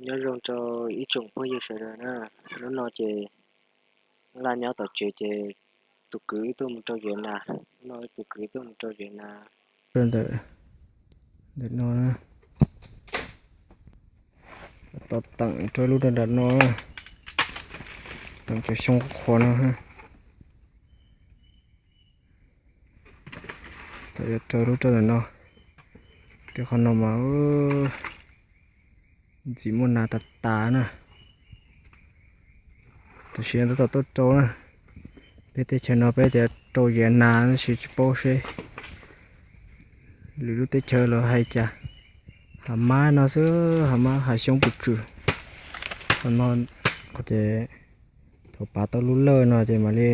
Nyob zoo rau ib tsoom phooj ywg sawv daws na. Hnub no ces Laj nyob tom tsev ces tus kwv wb tuaj mus rau ziav nas, hnub no wb tus kwv tuaj mus rau ziav nas. Ntawm, ntawm no, tos teem rau lub rau nram no, teem cov xyoob qhuav qhuav no. Tau yuav raws lub rau ntawm no, tej qhov no mas ntxim muaj nas tas tas na. Tam sim no tab tom tuaj rau na, peb teb chaws no peb tias rau ziav nas tab sis tsis paub seb lwm lub teb chaws lawv hais cas. Hav mab no xwb, hav mab hav xyoob puas tswm. Qhov no, qhov ces thaum pav tau lub lawj no ces mam li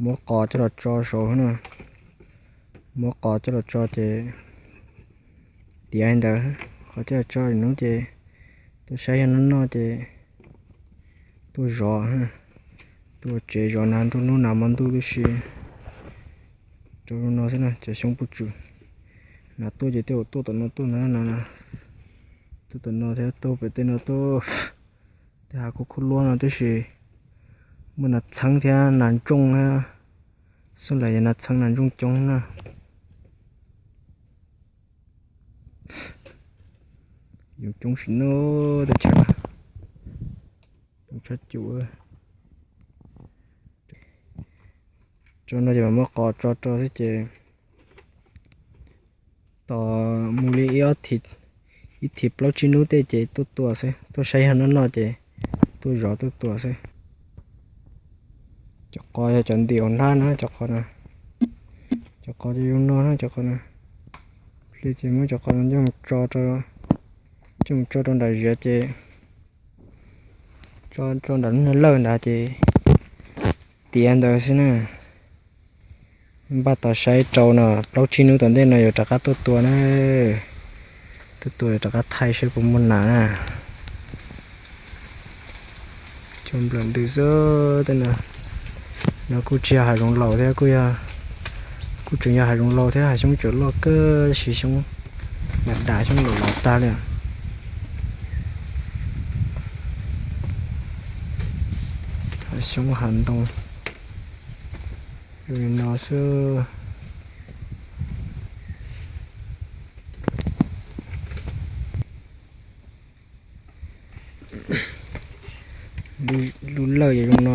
muab qos coj los tso saud na. Muab qos coj los tso ces tiav li ntawd, qos coj los tso lwm hnub ces tuaj saib yog noj noj ces tuaj zov, tuaj ua tsev zov nas nruab hnub nas hmo ntuj tib si. Rau no xwb na, cov xyoob puas tswm. Nas tuaj ces tej zaum tuaj tom no tuaj ntag no, tuaj tom no thiab tuaj pem tej no tuaj. Tej hav khuab khuab luab no tab sis muaj nas txheeb thiab nas ntsooj thiab. Xub lam yog nas txheeb nas ntsooj coob na. Yoov coob sim no tej chaw, yoov tshaj cum. Tso no ces mam muab qos tso rau xwb ces tos mus li ib ob, ib thim plaub tsib hnub tej ces tuaj tua xwb, tuaj saib yog noj noj ces tuaj zov tuaj tua xwb. Cov qos yog cov ntim hauv hnab na, cov qos no, cov qos zoo no na, cov qos no. Plig ces muab cov qos no coj mus tso, coj mus tso rau nram ziav ces, tso rau nram lub niag lawj nrad ces tiav ntawd xwb na. Npaj tos saib rau no plaub tsib hnub tom ntej no yuav rov qab tuaj tua na. Tuaj tua yuav rov qab thaij saib puas muaj nas na. Cov nplawm ntws xwb tej no. No kuj tsis yog hav zoov laus thiab, kuj tseem yog hav zoov laus thiab, hav xyoob tseem loj kawg, siv xyoob yam dam xyoob laus laus tag li. Hav xyoob hav ntoo zoo li no xwb. Lub lawj yog zoo no,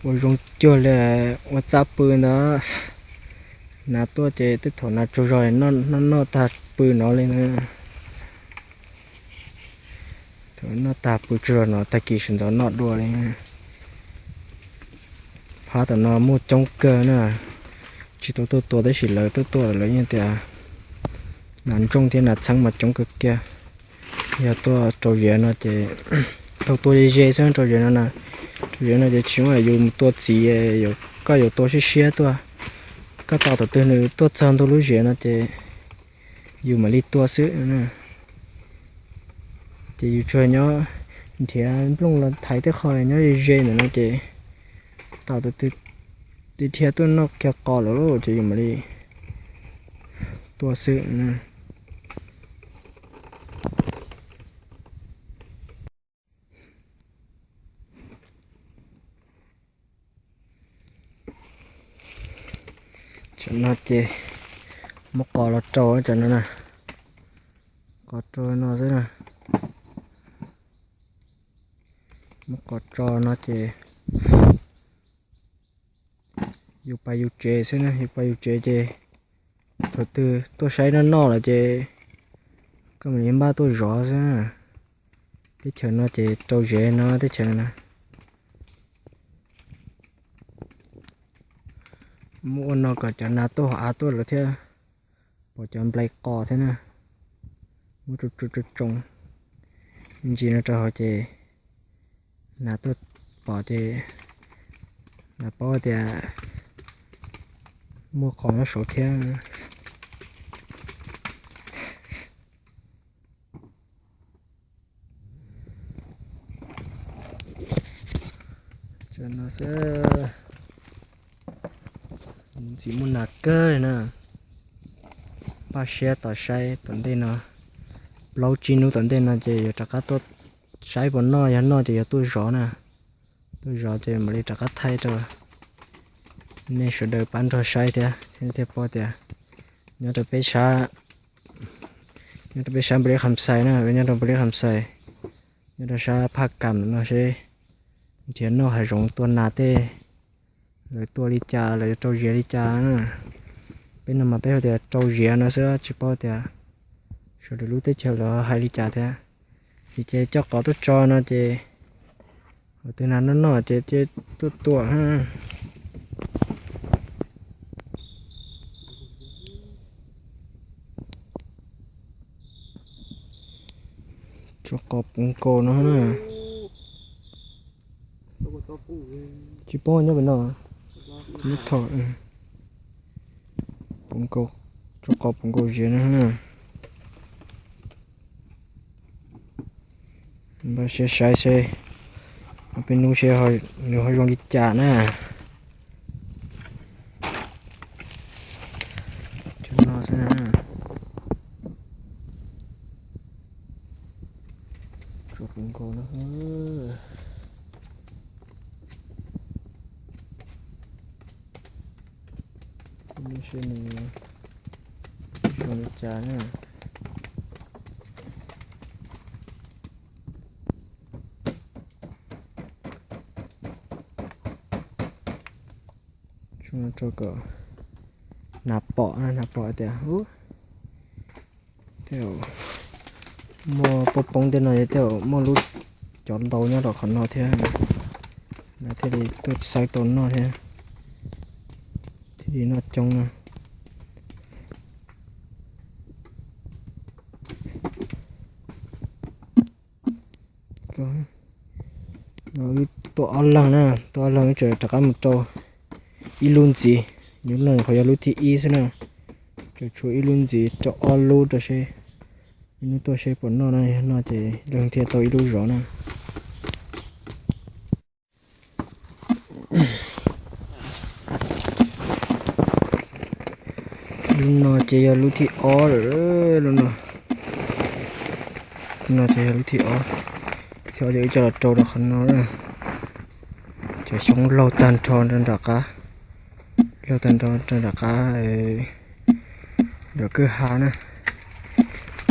ua zoo cuag li ua txaj pw ntawd. Nas tuaj ces tej thaum nas tsaug zog noj noj tag pw no li na. Thaum noj tag pw tsaug zog no tag kis sawv ntxov noj dua li. Phab tom no muaj coob kawg na, tsis tau tuaj tua tab sis lawv tuaj tua lawv yeej tias nas ntsooj thiab nas txheeb mas coob kawg kiag. Yog tuaj rau ziav no ces tau tua ze ze xwb rau ziav no na. Rau ziav no ces tsis muaj yus mus tua txiv, koj yuav tua siab siab tuaj. Koj tos thaum twg nws tuaj txog ntua lub ziav no ces yus mam li tua xwb. Ces yus tsuas nyob nrhiav nplooj los thaiv tej qho nyob ze ze ntawm no ces tos tus twg dhia tuaj noj kiag qos lawm lauj ces yus mam li tua xwb. Tam no ces muab qos los rau tam no na, qos rau no xwb na. Muab qos tso no ces yus pas yus tsev xwb na, yus pas yus tsev ces thaum twg tuaj saib noj noj lawm ces koj mam li npaj tuaj zov xwb na. Teb chaws no ces rau zev no teb chaws no na. Muab ua no kom cov nas tuaj hauv av tuaj lawv thiaj pom cov nplai qos thiab na. Muab tsoo tsoo tsoo ntsis no rau hauv ces nas tuaj pom ces nas paub tias muaj qos nyob saud thiab. Tam no xwb, ntxim muaj nas kawg li na. Npaj siab tos saib tom ntej no plaub tsib hnub tom ntej no ces yuav rov qab tuaj saib puas noj, yog noj ces yuav tuaj zov na. Tuaj zov ces mam li rov qab thaij rau nej sawv daws pab nrog saib thiab, thiaj paub tias nyob rau peb sab, nyob rau peb sab Npus Lis Kham Xais na, nyob rau Npus Lis Kham Xais, nyob rau sab Phaj Kam no seb nrhiav noj hav zoov tua nas tej lawv tua li cas, lawv yuav rau ziav li cas na. Peb no mas peb hu tias rau ziav no xwb, tsis paub tias sawv daws lub teb chaws lawv hais li cas thiab. Vim ces coj qos tuaj tso no ces, tus twg nas noj noj ces tuaj tua. Tso qos puv nkaus no na. Tsis paub nyob pem no. Nyob thaum, tso qos puv nkaus ziav no na. Npaj siab saib seb peb hnub seb nws ho zoo li cas na. Cov no xwb na. Tso puv nkaus no. Hnub seb nws zoo li cas na. Rau kom nas pom, nas pom tias tej zaum muaj poob poob tej no, tej zaum muaj lub cov ntau nyob rau qhov no thiab, lawv thiaj li tuaj xawb tau noj thiab, thiaj li noj coob na. Wb tuaj ob leeg na, tuaj ob leeg wb tseem rov qab mus rau ib lub ntxiv, lub no qhov yog lub thib ib xwb na, tseem tshuav ib lub ntxiv rau ob lub rau seb, ib hnub tuaj seb puas noj na, yog noj ces leej thiaj tau ib lub zov na. Lub no ces yog lub thib ob lawm, lub no, lub no ces yog lub thib ob, thib ob ces wb coj los rau rau qhov no na. Cov xyoob laug tag nrho rau nram qab, laug tag nrho rau nram qab, nram kwj ha na.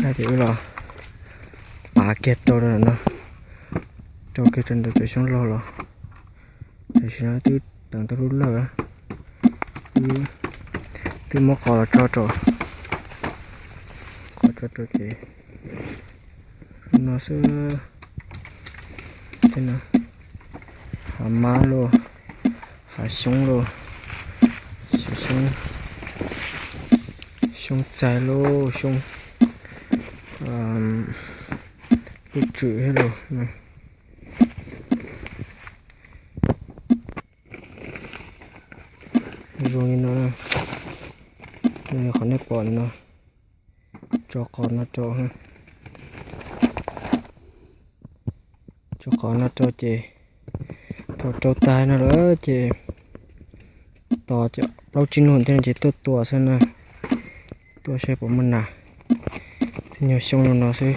Ces wb los pav kiag rau no, rau kiag rau ntawm cov xyoob laug los. Tam sim no twb teev tau lub lawj, twb muab qos tso rau, qos tso rau ces no xwb. Hav mab lauj, hav xyoob lauj, xyoob txaij lauj, xyoob lub tswm thiab lauj. Zoo li no, zoo li qhov nej pom no, tso qos no rau, tso qos no rau ces thaum rau tag no lawm ces tos plaub tsib hnub thiab no ces tuaj tua xwb na, tuaj saib puas muaj nas. Tej nyuag xyoob zoo no xwb,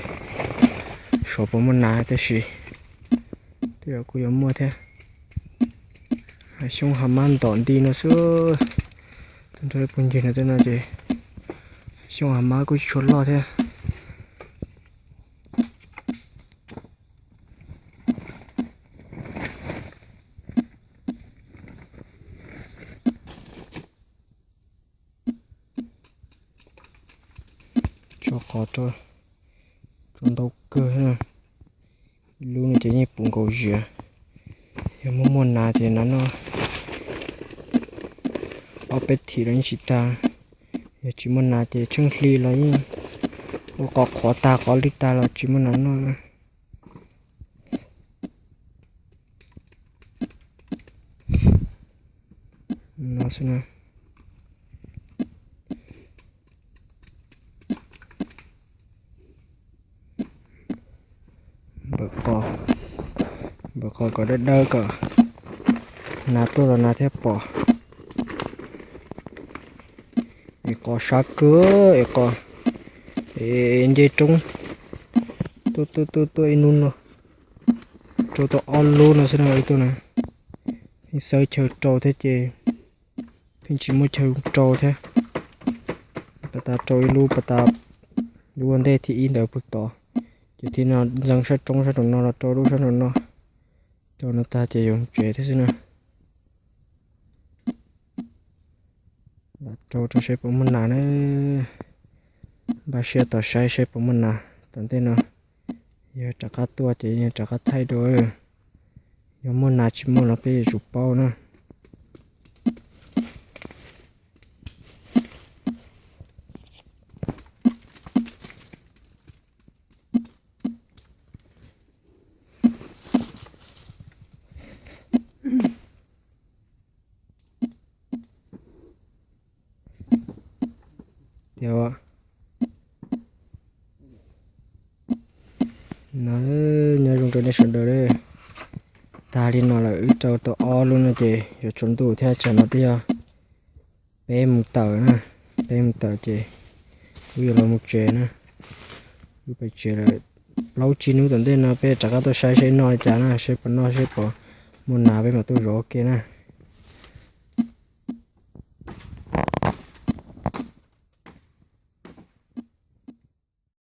xyov puas muaj nas tab sis tej zaum kuj yuav muaj thiab. Hav xyoob hav mab ntom nti no xwb, tag nrho ib puag ncig no tej no ces xyoob hav mab kuj tsis tshua loj thiab. Tso qos rau, tso ntau kawg. Lub no ces yeej puv nkaus ziav, yog muaj muaj nas ces nas noj ob peb thim los yeej tsis tag. Yog tsis muaj nas ces tsheej hli los yeej ua qos qhuav tag qos lwj tag los tsis muaj nas noj na. No xwb na. Npawm qos, npawm qos kom dawb dawb kom nas tuaj los nas thiaj pom. Es qos sab kawg es qos, es nce roob, Tuaj tuaj tuaj tuaj ib hnub no rau tau ob lub no xwb na, ib tug na. Pheej xawb chaw rau thiab ces pheej tsis muaj chaw rau thiab. Pas tas rau ib lub, pas tas lub ua ntej thib ib ntawd puag tod, ces thib no ntxeev sab roob sab nraum no los rau lub sab nraum no. Rau no tag ces yuav mus tsev thiab xwb na. Lam rau rau seb puas muaj nas na. Npaj siab tos saib seb puas muaj nas tom ntej no. Yog rov qab tuaj ces yog rov qab thaij dua. Yog muaj nas tsis muaj los peb yuav tsum paub na. Tias no, nyob zoo rau nej sawv daws. Tag li no lawm wb rau tau ob lub no ces yuav tsaus ntuj thiab, tsam no twb yog peb mus tawm na, peb mus tawm ces wb yuav los mus tsev na. Wb pais tsev lawm, plaub tsib hnub tom ntej no peb rov qab tuaj saib seb noj li cas na, seb puas noj seb puas muaj nas peb mam tuaj zov ua ke na.